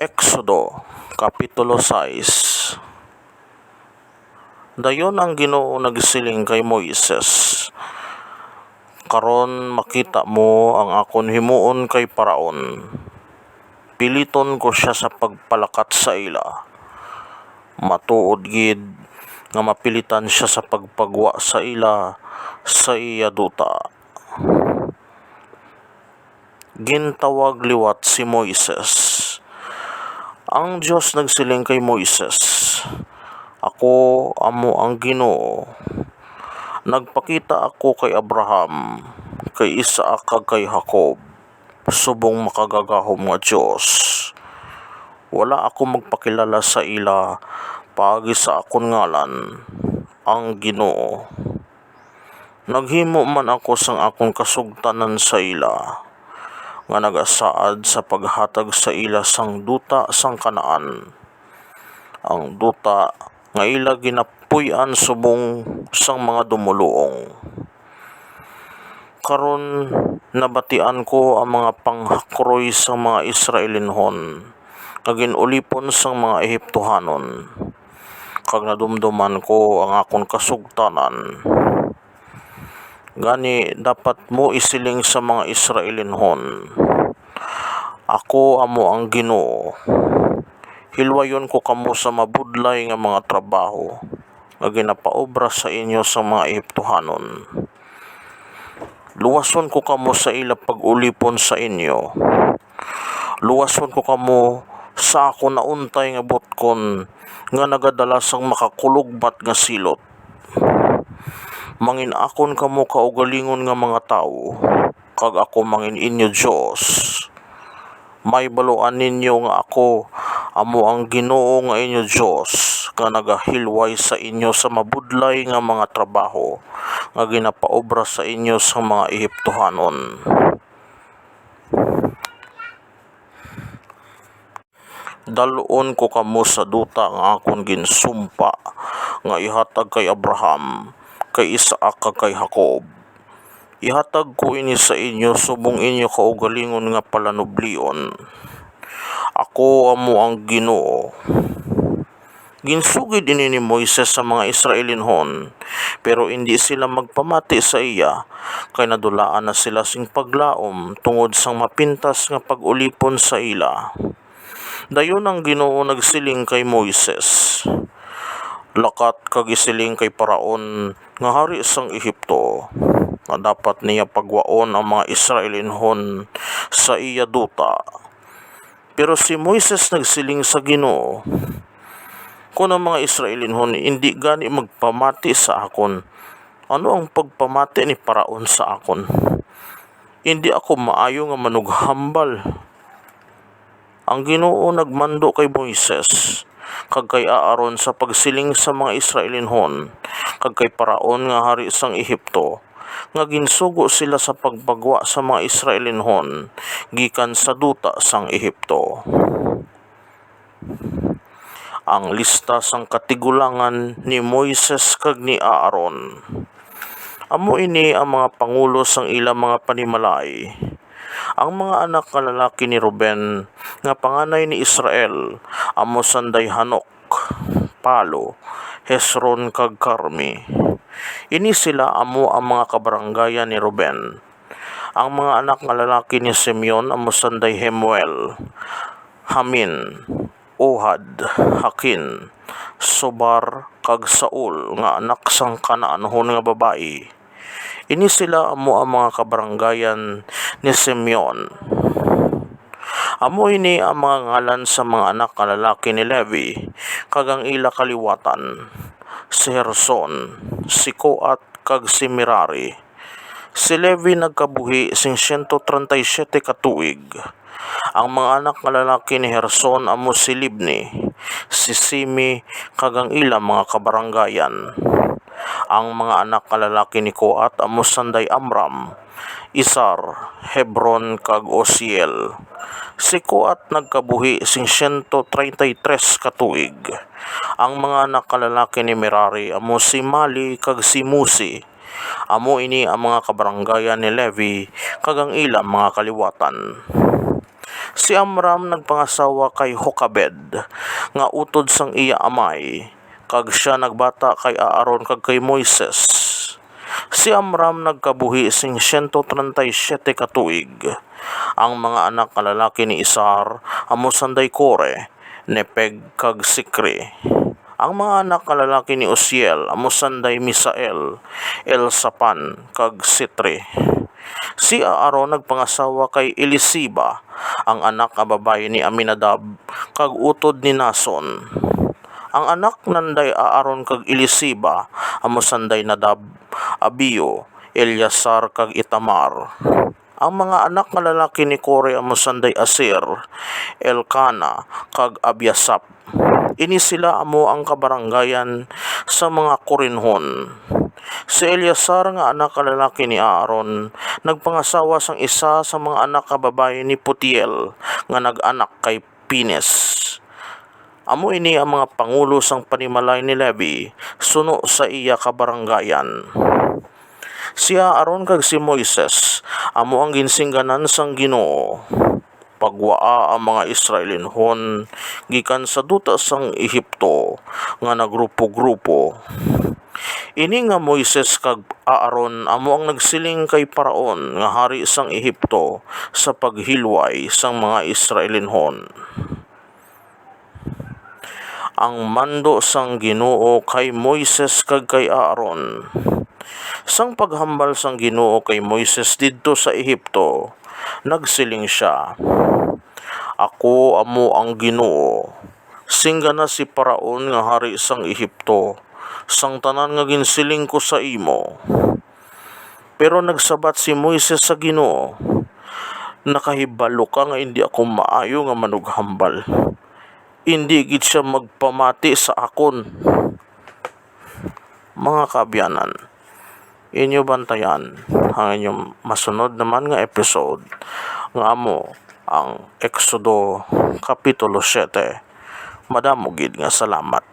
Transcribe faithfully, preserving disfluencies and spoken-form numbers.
Exodo, Kapitulo sais. Dayon ang Ginoo nagsiling kay Moises, "Karon makita mo ang akon himuon kay Faraon. Piliton ko sia sa pagpalakat sa ila. Matuod gid nga mapilitan sia sa pagpagwa sa ila sa iya duta." Gintawag liwat si Moises. Ang Dios nagsiling kay Moises, "Ako amo ang Ginoo. Nagpakita ako kay Abraham, kay Isaac, kag kay Jacob, subong makagagahom nga Dios. Wala ako magpakilala sa ila paagi sa akon ngalan, ang Ginoo. Naghimo man ako sang akon kasugtanan sa ila, nga nagasaad sa paghatag sa ila sang duta sang Canaan, ang duta nga ila ginapuy-an subong sang mga dumoluong. Karon nabatian ko ang mga panghakroy sang mga Israelinhon nga gin-ulipon sang mga Egiptohanon, kag nadumdoman ko ang akon kasugtanan. Gani, dapat mo isiling sa mga Israelinhon, 'Ako amo ang Ginoo. Hilwayon ko kamo sa mabudlay nga mga trabaho nga ginapaobra sa inyo sang mga Egiptohanon. Luwason ko kamo sa ila pag-ulipon sa inyo. Luwason ko kamo sa akon nauntay nga butkon nga nagadala sang makakulugbat nga silot. Mangin-akon kamo kaugalingon nga mga tawo, kag ako mangin inyo Dios. Mahibaluan ninyo nga ako amo ang Ginoo nga inyo Dios, nga nagahilway sa inyo sa mabudlay nga mga trabaho nga ginapaobra sa inyo sang mga Egiptohanon. Dal-on ko kamo sa duta nga akon ginsumpa nga ihatag kay Abraham, kay Isaac, kag kay Jacob. Ihatag ko ini sa inyo subong inyo kaugalingon nga palanublion. Ako amo ang Ginoo." Ginsugid ini ni Moises sa mga Israelinhon, pero indi sila magpamati sa iya, kay nadulaan na sila sing paglaom tungod sang mapintas nga pag-ulipon sa ila. Dayon ang Ginoo nagsiling kay Moises, "Lakat kag isiling kay Faraon nga hari sang Egipto, nga dapat niya pagwaon ang mga Israelinhon sa iya duta." Pero si Moises nagsiling sa Ginoo, "Kon ang mga Israelinhon indi gani magpamati sa akon, ano ang pagpamati ni Faraon sa akon? Indi ako maayo nga manughambal." Ang Ginoo nagmando kay Moises kag kay Aaron sa pagsiling sa mga Israelinhon kag kay Faraon nga hari sang Egipto, nga ginsugo sila sa pagpagwa sa mga Israelinhon gikan sa duta sang Egipto. Ang lista sang katigulangan ni Moises kag ni Aaron. Amo ini ang mga pangulo sang ila mga panimalay. Ang mga anak nga lalaki ni Ruben, nga panganay ni Israel, amo sanday Hanok, Palu, Hezron, kag Carmi. Ini sila amo ang mga kabaranggayan ni Ruben. Ang mga anak nga lalaki ni Simeon amo sanday Hemuel, Jamin, Ohad, Jakin, Sobar, kag Saul nga anak sang Canaanhon nga babayi. Ini sila amo ang mga kabaranggayan ni Simeon. Amo ini ang mga ngalan sa mga anak nga lalaki ni Levi, kag ang ila kaliwatan: si Gerson, si Coat, kag si Merari. Si Levi nagkabuhi sing siyento treinta y siete ka tuig. Ang mga anak nga lalaki ni Gerson amo si Libni, si Simi, kag ang ila mga kabaranggayan. Ang mga anak nga lalaki ni Coat amo sanday Amram, Izhar, Hebron, kag Uziel. Si Coat nagkabuhi sing siyento treinta y tres ka tuig. Ang mga anak nga lalaki ni Merari amo si Mali kag si Musi. Amo ini ang mga kabaranggayan ni Levi kag ang ila mga kaliwatan. Si Amram nagpangasawa kay Jokebed, nga utod sang iya amay, kag sia nagbata kay Aaron kag kay Moises. Si Amram nagkabuhi sing siyento treinta y siete ka tuig. Ang mga anak nga lalaki ni Izhar amo sanday Core, Nepheg, kag Zikri. Ang mga anak nga lalaki ni Uziel amo sanday Misael, Elzafan, kag Sithri. Si Aaron nagpangasawa kay Elizeba, ang anak nga babayi ni Aminadab, kag utod ni Nahson. Ang anak nanday Aaron kag Elizeba amo sanday Nadab, Abihu, Eleazar, kag Itamar. Ang mga anak nga lalaki ni Core amo sanday Asir, Elcana, kag Abiasaph. Ini sila amo ang kabaranggayan sa mga Corinhon. Si Eleazar nga anak nga lalaki ni Aaron nagpangasawa sang isa sa mga anak nga babayi ni Putiel, nga nag-anak kay Pines. Amo ini ang mga pangulo sang panimalay ni Levi suno sa iya kabaranggayan. Si Aaron kag si Moises amo ang ginsingganan sang Ginoo. Pagwaa ang mga Israelinhon gikan sa duta sang Egipto nga nagrupogrupo. Ini nga Moises kag Aaron amo ang nagsiling kay Faraon nga hari sang Egipto sa paghilway sang mga Israelinhon. Ang mando sang Ginoo kay Moises kag kay Aaron. Sang paghambal sang Ginoo kay Moises didto sa Egipto, nagsiling sia, "Ako amo ang Ginoo. Singgana si Faraon nga hari sang Egipto, sang tanan nga ginsiling ko sa imo." Pero nagsabat si Moises sa Ginoo, "Nakahibalo ka nga indi ako maayo nga manughambal. Indi gid sia magpamati sa akon." Mga kaabyanan, inyo bantayan ang inyong masunod naman nga episode, nga amo ang Exodo Kapitulo siete. Madamo gid nga salamat.